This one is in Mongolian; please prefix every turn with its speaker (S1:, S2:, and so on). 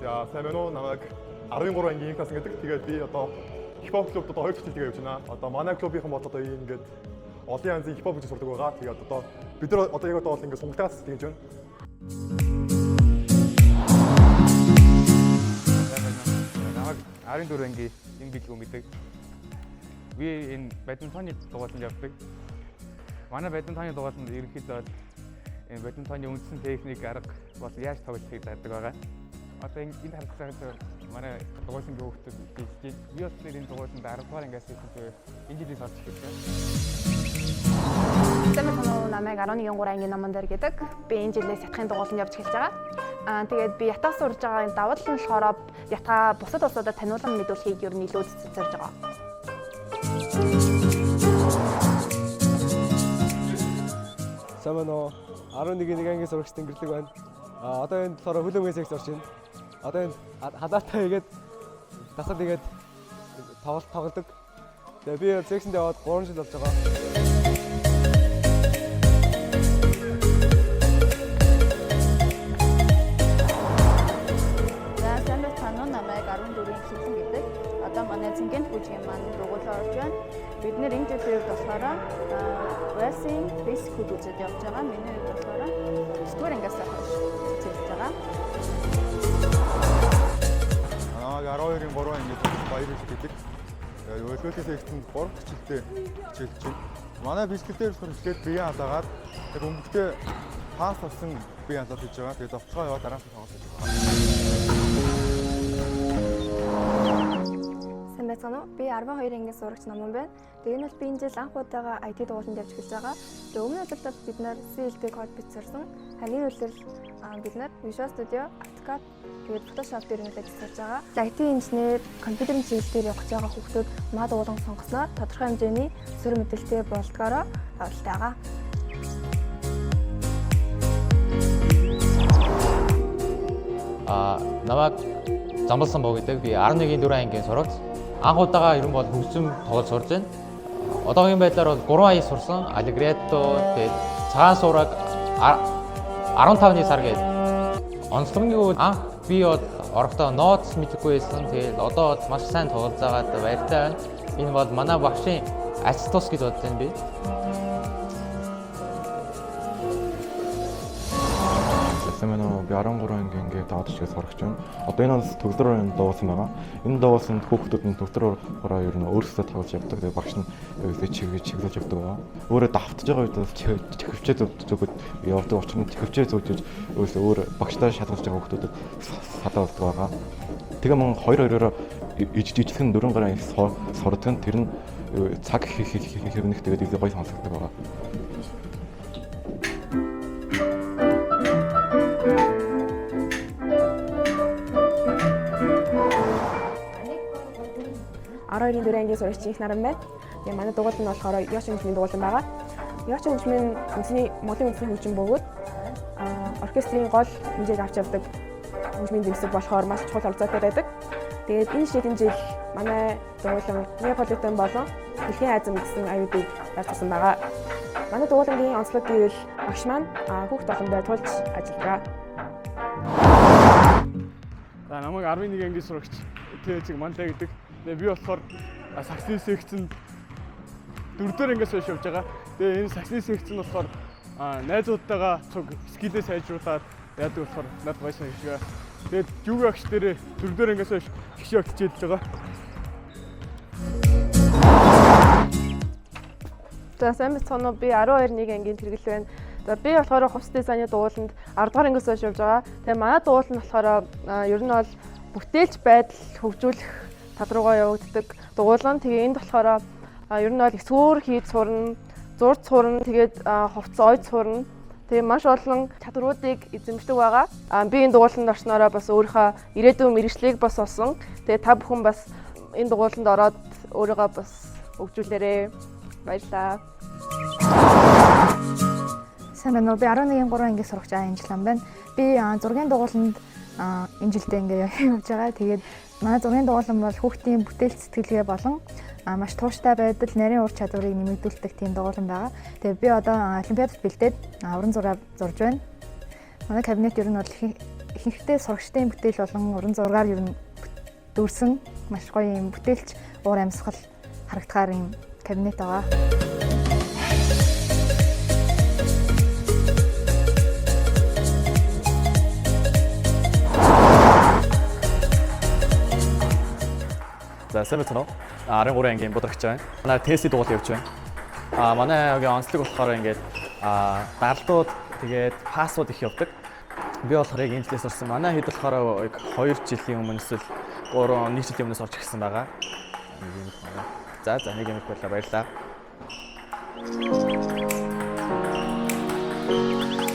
S1: За, сайн байна уу? Намайг 13 ангийн класс гэдэг. Тэгээд би одоо хипхоп клубд одоо 2 дахь жилдээ явж байна. Одоо манай клубийнхан бол одоо ийм ингээд олон янзын хипхоп гэж сурдаг байгаа. Тэгээд одоо бид нар одоо яг одоо бол ингээд сунгатаас тэгж байна.
S2: Намайг 14 анги энэ гэлгүн гэдэг. Би энэ бадминтоны дугууланд явдаг. Манай бадминтоны дугууланд ерөнхийдөө бол энэ бадминтоны үндсэн техник, арга бол яаж тоглохыг задаг байгаа. Одоо энэ энд харагдаж байгаа манай дугуулын хүүхдүүд хийж байна. Би болохоор энэ дугууланд 10 дугаар ангиас эхэлж энэ жилээс орж эхэлсэн.
S3: Сайн байна уу? Намайг 11-3 ангийн номон дээр гэдэг. Би энэ жилээс ятгахын дугууланд явж эхэлж байгаа. Тэгээд би ятгах сурж байгаа энэ давуу тал нь болохоор ятгаа бусад улсуудад таниулан мэдүүлэхийг ер нь илүү цэцэрж байгаа.
S4: Сайн байна уу? 11-ний ангийн сурагч Тэнгэрлэг байна. Одоо энэ болохоор хөлөмгийн секс орж байна. Одоо энэ халаатай хийгээд дасгал хийгээд тоглолт тоглодог. Тэгээ би сексэнд яваад 3 жил болж байгаа.
S5: За, сайн байцгаана уу? Намайг 14-ийн хилэн гэдэг. Одоо манай Цэнгэн бүжгийн маань дугуулаа орж байна. Бид нэр энэ жилийн хувьд болохоор Wales-ийн Basic Hood үзээд явж байгаа. Миний хувьд болохоор 9-р ангиас хойш хичээлж байгаа.
S1: Намайг 12-ын 3 анги баяр хэл гэдэг. Тэгээд өлөөллийн секцэнд 3 хичээлтэй хичээлж байна. Манай бэлтгэл дээр болохоор эхлээд бие халаагаад тэр өнгөтэй пас авсан бие халаалт хийж байгаа. Тэгээд зовцгоо яваад араас нь тоглож байгаа.
S6: Сайн байцгаана уу? Би 12 ангийн сурагч номон байна. Тэгээ энэ бол би энэ жил анх удаага IT дугууланд явж эхэлж байгаа. Тэгээ өмнө улирал бид нар CLP код бит сурсан. Харин энэ улирал бид нар Visual Studio, AutoCAD, тэгээд Photoshop дээр нэлээд ажил сурж байгаа. IT инженер, компьютерийн чиглэл дээр явах гэж байгаа хүүхдүүд маа дугуулan сонгосноор тодорхой хэмжээний суурь мэдээлэлтэй болдгоороо оролцдог байгаа.
S7: Намайг Замбалсан боо гэдэг. Би 11-ийн 4 ангийн сурагч. Анх удаага ер нь бол хөгжим тоглож сурж байна. Одоогийн байдлаар бол 3 ая сурсан. Allegretto, тэгээд цагаан суураг 15-ны сар гэдэг. Онцлогийн үед анх би бол орохдоо ноц мэдэхгүй байсан. Тэгээд одоо бол маш сайн тоглож байгаад баяртай байна. Энэ бол манай багшийн ач тус гэж бодож байна би.
S8: Сайн байна уу? Би 13 анги ингээд даваад чигээ сурагч байна. Одоо энэ онс төгсдөр дуусан байгаа. Энэ дуусан хүүхдүүд нь төгсдөр хураа ер нь өөрсдөө тоглож явдаг. Тэгээ багш нь ерөөсөө чиглэж явдаг байгаа. Өөрөө давтж байгаа үед бас чихвчээ зүгд явдаг. Учир нь чихвчээ зүүжиж өөрсдөө өөр багшдаа шалгалж байгаа хүүхдүүдэд садаа болдог байгаа. Тэгээ мөн хоёр хоёроор ижижлэх нь дөрвөн гарын сурдаг нь тэр нь цаг хэвнэх тэгээд илүү гоё сонсогддог байгаа.
S6: Арын 4 ангийн сурагч их наран байна. Тэгээ манай дугуул нь болохоор Йошин хөгжмийн дугуулan байгаа. Йошин хөгжмийн үндэсний Монголын үндэсний хөгжим бөгөөд оркестрийн гол хэмжээг авч явдаг хөгжмийн зэмсэг болохоор маш чухал оролцоотой байдаг. Тэгээд энэ шийдэн жил манай дугуулan Неаполитен болон Дэлхийн айзам гэсэн аюудыг барьцсан байгаа. Манай дугуулангийн онцлог гэвэл багш маань хүүхд толгондоо тулж ажилладаг.
S9: За, намайг 11 ангийн сурагч ТЭЦ Манлай гэдэг. Тэгээ би болохоор саксны секцэнд 4-р ангиас хойш явж байгаа. Тэгээ энэ саксны секц нь болохоор найзуудтайгаа цуг skill ээ сайжруулад яадаг болохоор надад гоё санагдаж байгаа. Тэгээд юг агш дээр 4-р ангиас хойш хичээл хичээлж байгаа.
S10: За, сайн байцгаана уу? Би 12-1 ангийн тэргэл байна. За, би болохоор хувцас дизайны дугууланд 10 дугаар ангиас хойш явж байгаа. Тэгээ манай дугуул нь болохоор ер нь бол бүтээлч байдал хөгжүүлэх тал руугаа явагддаг дугуулan. Тэгээ энд болохоор ер нь бол эсвүүр хийж сурна, зурж сурна, тэгээд хувцас ойд сурна. Тэгээ маш олон чадваруудыг эзэмшдэг байгаа. Би энэ дугууланд орсноороо бас өөрийнхөө ирээдүйн мэргэжлийг бас олсон. Тэгээ та бүхэн бас энэ дугууланд ороод өөрийгөө бас хөгжүүлээрэй. Баярлалаа.
S11: Сайн байна уу? Би 11-ийн 3 ангийн сурагч Анжлан байна. Би зургийн дугууланд энэ жилдээ ингээ явж байгаа. Тэгээд манай зургийн дугуулan бол хүүхдийн бүтээл сэтгэлгээ болон маш тууштай байдал, нарийн ур чадварыг нэмэгдүүлдэг тийм дугуулan байгаа. Тэгээд би одоо олимпиадад бэлдээд уран зураг зурж байна. Манай кабинет ер нь бол ихэнхдээ сурагчдын бүтээл болон уран зургаар ер нь дүүрсэн маш гоё юм бүтээлч уур амьсгал харагдахаар юм кабинет байгаа.
S12: За, сайн байцгаана уу? 13 ангийн будрагч байна. Манай тест дугуул явж байна. Манай өгийн онцлог болохоор ингээд дарлууд, тэгээд пассууд их явдаг. Би болохоор яг энэ жилээс орсон. Манай хэд болохоор яг 2 жилийн өмнө эсвэл 3 1 жилийн өмнөөс орж ирсэн байгаа. Нэг юм байна. За, нэг юм баярлалаа. Баярлалаа.